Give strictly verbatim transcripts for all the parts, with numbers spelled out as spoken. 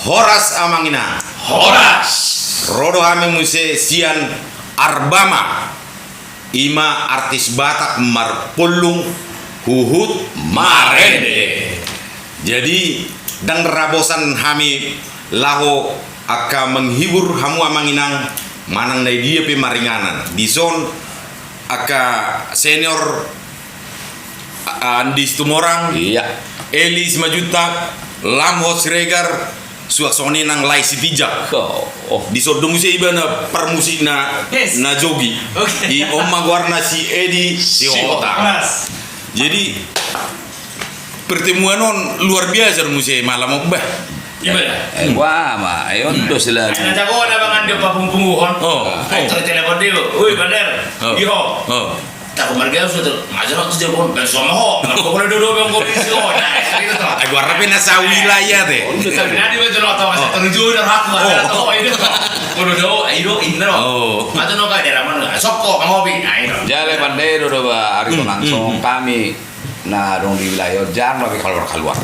Horas amang inang. Horas. Ro do hami muse sian Arbama. Ima artis Batak marpollung huhut marende. Jadi, ndang ra bosan hami laho angka menghibur hamu amang inang manang na dia pe maringanan. Dison angka senior, A-, Andi Situmorang, iya. Eli Simanjuntak, Lamhot Siregar, suang songon i nang Lai Sitinjak. Oh, oh. Dison do muse ibana parmusik na, yes, na jogi. Oke. I on ma goarna si Edi Sihotang. Sihotang. Jadi, pertemuan on luar biasa do muse malam on, bah. Iba da. Eh, wah, ma, eh, on do selalu. Ai na jago na mangan di papungupunguhon. Oh. Ai, oh, telepon dia. Ui, Bander. Oh. Iho. Oh. Tahu marga sudah tu. Maja waktu dia pun, ben somo ho. Kalau kau boleh duduk, ben kau bisi ho. Nah, itu tuh. Ai, gua rapi na sawila ya deh. Tapi nanti ben jelas tau, masa terjun dan aku, ada tau, ini tuh. Kalau do, ayo do, ini loh. Oh. Maja no kai daerah mana? Soko, mau hobi. Nah, itu. Jale Bander do, bah, hari itu langsung kami. Nah, dong di wilayah on, jarang lagi kaluar-kaluar.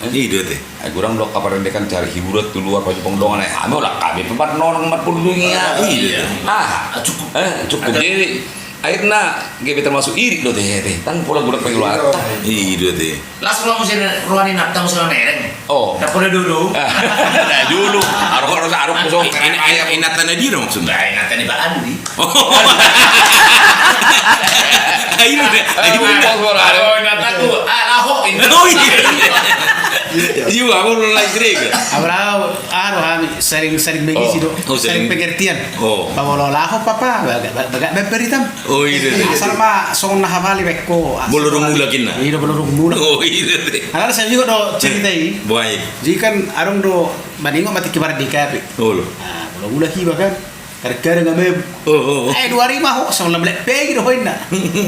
Eh? Iya, do te. Ai godang do angka parendekan cari hiburan tu luar, pajumpang dongan, ai hami olat hami pe marnonang marpundungi, ah. Iya, do te. Ah. Ah, cukup. Eh, cukup. Jadi, akhirna, gabe termasuk irit do te, te. Ndang pola godang pengeluaran. Iya, do te. Langsung langsung sini ruangan inap, tamu sama mereng. Oh. Tak boleh dulu. Nah, dulu. Arok, arok, arok, kosong. Ini, ini, ini tanah dia maksudnya? Nah, ini tanah Pak Andi. Oh. Ayo deh. Ayo, ayo. Oh, nataku, ah, laho ini. Oh, iya. Iya, aku belum lagi sering. Abraham, anu, kami sering, sering mengisi do. Oh, sering. Sering pengertian. Oh. Bahwa lo laho, papa, bagak, bagak, bagak, bagak, bagak, bagak. Oh, iya, iya. Asal ma songon na habali beko. Bolo do mulak inna. Iya, bolo do mulak. Oh, iya, iya. Alana sai juga do cerita i. Baik. Jadi kan adong do maningot mati kibar di kafe. Oh, lo. Ah, bolo mulak iba kan. Kadang-kadang ame. Oh, oh, oh. Eh, dua hari ma ho, songon lam lek pegi do ho inna.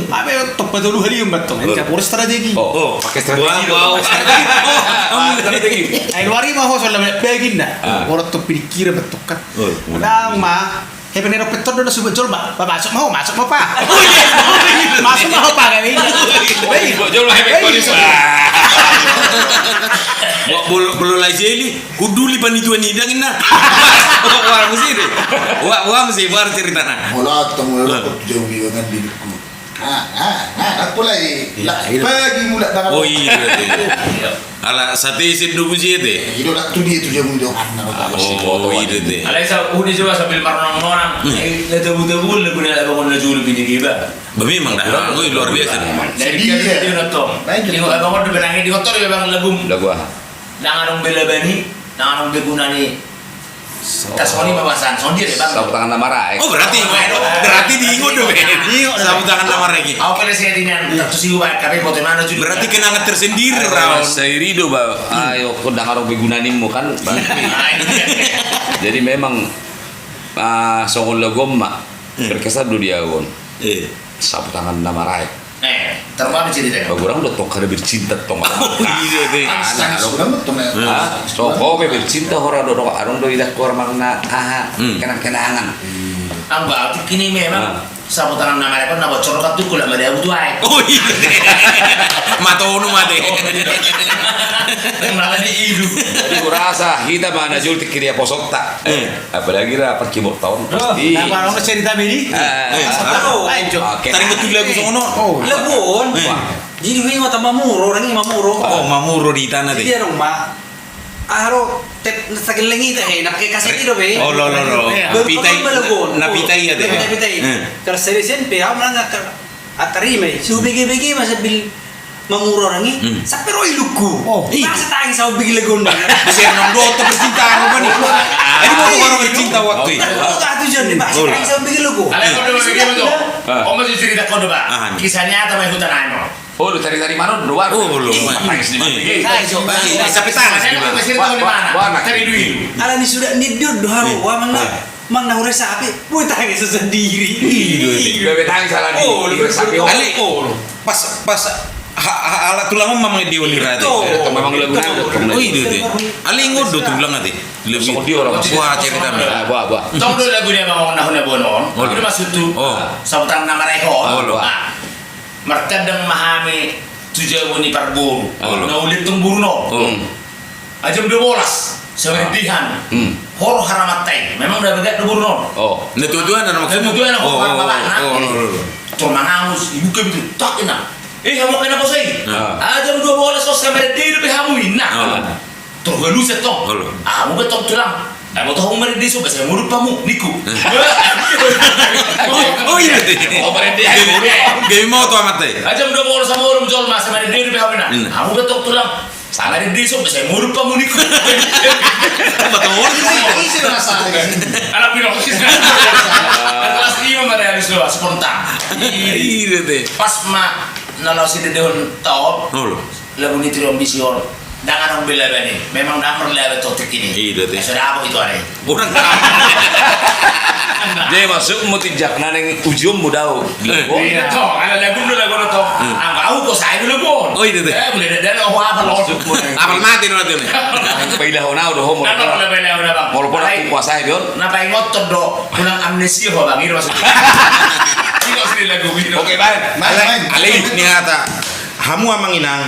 Ame tong patolu hari umbat tong. Oh. Ini kapolres strategi. Oh, oh, pakai strategi. Wow, wow. Strategi. Eh, dua hari ma ho, songon lam lek pegi inna. Ah. Orang tong pikiran betul kan. Oh. Kadang ma. Hepeng ni dompet on do na subat jolma, pa masuk ma ho, masuk ma pa. Oh, iya. Masuk ma ho pa kami. Baik. Jolma hepeng kolis. Bolo, bolo lai seli, huduli panituan idang inna. Wah, mesti deh. Wah, wah, mesti, wah, ceritana. Molo tong, molo tong, jauh di dengan diriku. Ah, ah, ah, apa lagi? Iya, lah, iya. Pagi mulak tangan. Oh, iya, iya, iya. Ala sate isen do busi ete. Ido dak tu dia tu dia mundur. Oh, iya, iya. Ala isa udah coba sambil marnonang-nonang. Hmm. Eh, na tabu-tabu lagu na lagu na julu bini giba. Ba memang dah, oh, luar biasa. Dari dia dia nonton. Baik. Tengok abang udah benangin di motor ya bang lagu. Lagu aha? Ndang adong be labani, ndang adong be gunani. Tasoni ma bahasan, songon dia deh, Bang. Sapu tangan na maraek. Oh, berarti, berarti diingot do, Ben. Sapu tangan na maraek. Au pala saya dinan, terus iu bae, kape bote mana juga. Berarti kenangan tersendiri, Raul. Sairi do, Bang. Ayo, ko ndang adong be gunanimmu kan, Bang. Ah, itu dia. Jadi memang, ah, songon lagu on ma, berkesan do di au on. Iya. Sapu tangan na maraek. Eh, terbaru cerita. Ba godang do tong kada bercinta tong. Oh, iya, deh. Anak, anak. Sudah betul, ya. Hah? So, kau be bercinta hora do, do, adong do idak hora makna, aha, kenang-kenangan. Amba, kini memang sapu tangan na maraek na bocor kan tu kulak maraek tu ai. Oh, iya, deh. Mata onu mate. Malah di idu. Jadi kurasa hita mana jul tikiri aposok ta. Eh, apalagi ra parkibor taon, pasti. Nah, kalau cerita bini. Eh, eh, apa? Ayo, Cok. Oke. Tadi betul lagu sono. Oh, lagu on. Eh. Jadi, wih, mata mamuro, orang ini mamuro. Oh, mamuro di tanah deh. Jadi, orang ma-, aro, tep, saking lengi teh, eh, nak pakai kaset itu, be. Oh, lo, lo, lo. Iya. Baru pitai, lagu on. Na pitai ya, deh. Pitai, pitai. Eh. Kalau seriusan, be, aku malah nggak ter-, ah, terima, eh. Si bege-bege masa bil Mamuro orang i, sampe ro ilukku. Oh. Masa tangis au bigi lagu on. Bisa nang doto bercinta, apa nih? Jadi mau orang bercinta waktu itu. Tahu tujuan nih, masa tangis au bigi lagu. Kalau mau dengar gitu, oh, masih cerita kau, Bang. Kisah nyata main hutan anu. Oh, lu cari-cari mana? Dua. Oh, lu. Tangis di mana? Sampai tangis di mana? Kisah tahu di mana? Cari duit. Ala ni sudah ni dia doharo, wah, mana? Mang na hura sapi, boi tangis sendiri. Iya, iya. Boi tangis ala ni. Oh, lu sapi. Ale, oh, pas, pas, ha, ha, ala tulang on memang dia oli rate. Memang lagu nada. Oh, iya, iya. Ale ingot do tulang ate. Lebih. Wah, cerita. Ah, buah, buah. Tong do lagu dia memang na hura bonon. Oh, udah masuk tu. Oh. Sapu tangan na maraek on. Oh, lo. Martandang ma hami tu jabu ni parboru. Oh, lo. Na uli tung boru on. Oh. Jam dua belas. Samarindehan. Hmm. Hor haramantai. Memang da begat do boru on. Oh, na tuatua na maksudmu? Na tuatua na hor haramantai. Oh, oh, oh, oh. Tor mangangus, ibuka pintu, tak, inang. Eh, hamu angka na poso i. Ah. Ah, jam dua bolas on samarende dope hamu, inna. Ah. Tor hualusi tong. Olo. Ah, hamu pe tong tulang. Ai boto hamu marende so, ba sai modom hamu, ningku. Eh. Oh, oh, iya. Oh, marende. Gabe, gabe moto amanta i. Ah, jam dua bolas hamu modom jolma, samarende dope hamu, inna. Hmm. Hamu pe tong tulang. Samarende so, ba sai modom hamu, ningku. Ba tong modom sih. Isi rasa. Anak bilang sih. Kelas lima ma realis do, spontan. Iya, iya, deh. Pas ma na laos sidedehon taon. Olo. Lagu ni Trio Ambisi on. Ndang adong be laba ni. Memang ndang marlaba tong tingki i. Iya, deh. Sudah apa itu, ane? Orang. Jadi masuk mu tijak naneng ujion mu dao. Eh. Iya, tong. Ala lagu do lagu on, tong. Hmm. Anggo au, huasai do lagu on. Oh, iya, deh. Eh, boleh dah, dah, oh, apa lo? Apal mate do nanti. Paidahon au do ho, molo pola, molo pola hukuasai do. Na paingothon do, unang amnesia ho, Bang, i do maksudna. Tidak sih lagu i do. Oke, baen. Baen, baen. Alai, alai ni hata. Hamu amang inang,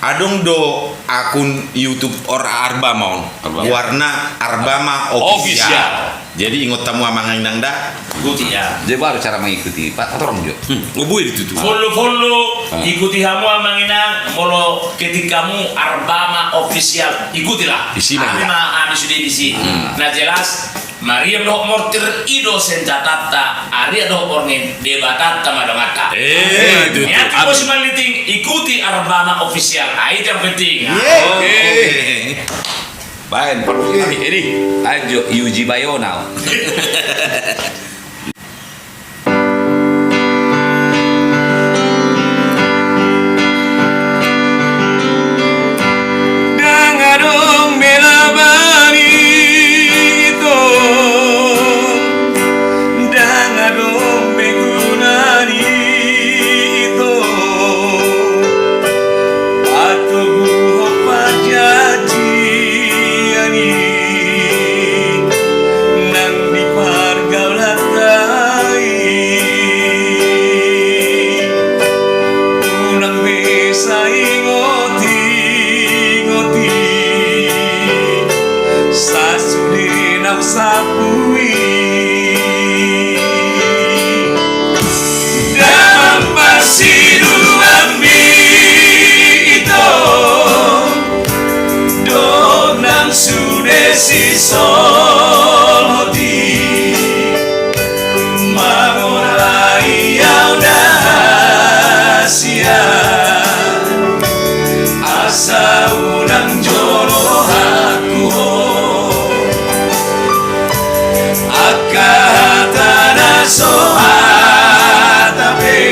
adong do akun YouTube Or-, Arbama on. Arbama. Goarna Arbama Official. Official. Jadi ingot hamu amang inang da. Ikuti, ya. Jadi baru cara mengikuti, Pak, torang jo. Hmm, oh, boi ditutu. Follow, follow, ah, ikuti hamu amang inang, molo ketik hamu Arbama Official, ikutilah. Isi ma. Ami ma, ami sude disi. Hmm. Na jelas, mariam dohot mortir i do senjatanta, arian dohot borngin Debatanta ma donganta. Eh, tutu. Niati posi manliting, ikuti Arbama Official. Ah, itu yang penting. Iya. Oke. Baen, parfum kami, Edi. Ajo, Yuji Bayona. Ndang adong be laba ni ito. Ndang adong be guna ni ito. Patoguhon parjanjian i nang di pargaulanta i. Unang be sai ingot-ingot i sasude naung salpu i. Ndang marsiduan be ito, dohot nang sude sisolhot i. Mangolai au da sian, asa unang jolo hatuhon. Angka hata na so hata pe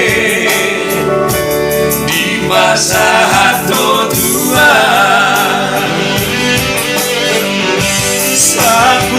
dipasahat do Tuhan. Sa-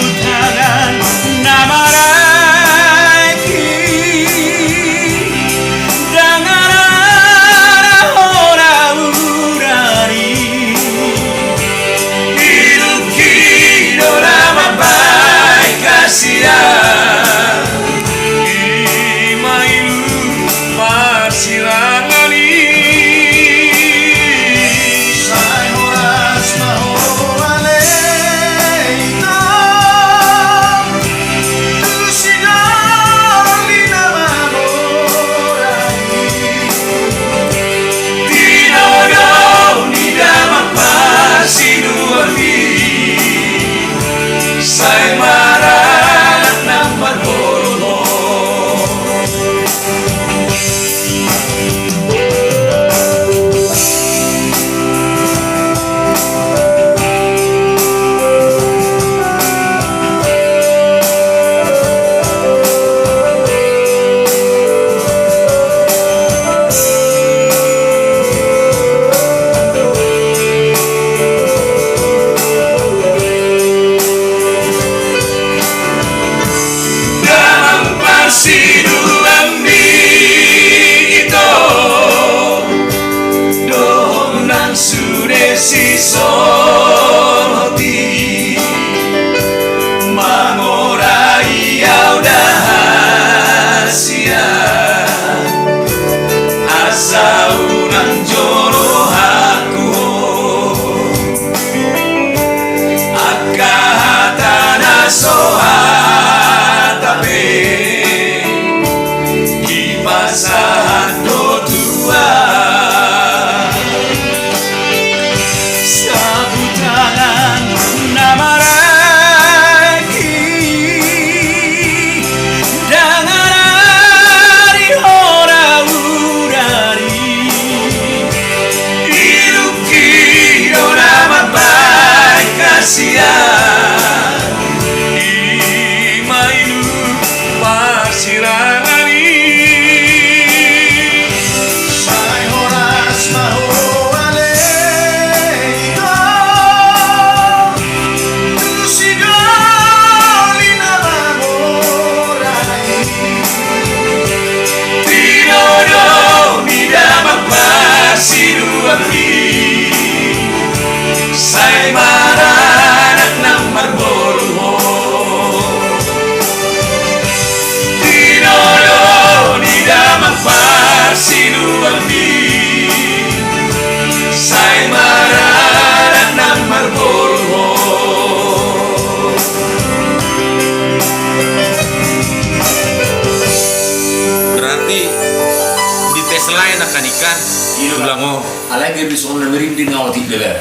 Ai gabe songon na merinding au, atik da.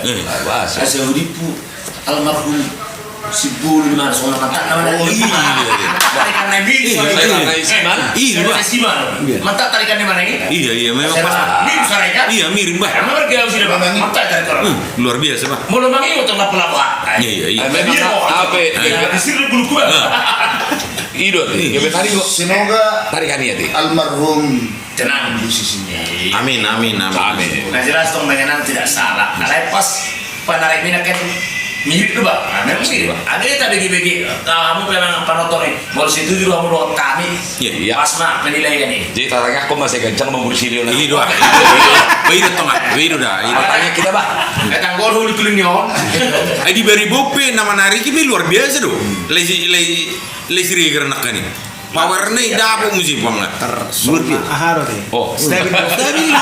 Asa udippu almarhum Sibulu di mana songon na mantak na mana. Oh, iya. Mantak tarikan na i. Mantak tarikan na i. Mantak tarikan na i. Iya, iya, memang pas. Mirim saraika. Iya, mirim, bah. Emang bergaya sudah, bah. Mantak tarikan. Luar biasa, bah. Molo mangi untuk lapo-lapo. Iya, iya, iya. Ape? Di sini bulu kuat. Ido, gabe tadi kok. Semoga tarikan i, atik. Almarhum tenang di sisinya. Amin, amin, amin. Amin. Nah, jelas dong, mengenang tidak salah. Nah, pas panarik mina kan mirip tu, bah. Nah, memang mirip. Ada yang tak begi-begi. Nah, kamu memang penonton nih. Mau setuju kamu doang kami. Iya, iya. Pas mak penilaian nih. Jadi, taranya aku masih kencang mau kursi dia. Iya, doang. Iya, iya. Bah, itu tengah. Bah, itu dah. Iya. Tanya kita, bah. Datang gol hulu kulun yon. Eh, di Baribope, nama nariki, bah, luar biasa, do. Lesi, lesi, lesi rega renak kan nih. Power ni dapot musi pang na. Luar biasa. Aha do te? Oh. Stabil. Stabil.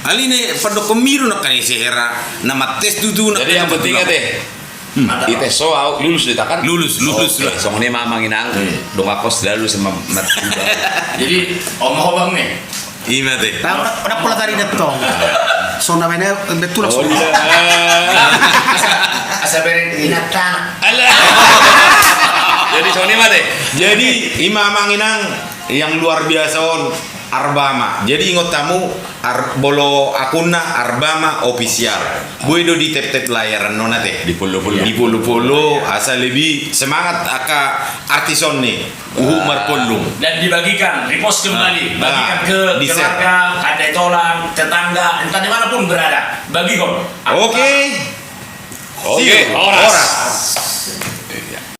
Alai ni pandok komiru na kan isi hera na mates tutu na. Jadi yang penting ate. Ite so au lulus di takan. Lulus, lulus. Songon i ma amang inang. Dong aku selalu sama mat. Jadi omong abang nih. Ima te. Tahu na pola tadi detong. Sonda mene betul langsung. Asa bereng inatana. Jadi songon i ma te. Jadi ima amang inang yang luar biasa on Arbama. Jadi ingot hamu bolo akunna Arbama Official. Boi do di tep-tep layar annon ate. Di follow-follow. Di follow-follow asa lebih semangat angka artis on ni. Uhum marpollung. Dan dibagikan, repost kembali, bagikan ke keluarga, hande tolang, tetangga, entah di mana pun berada, bagihon. Oke. Oke, horas.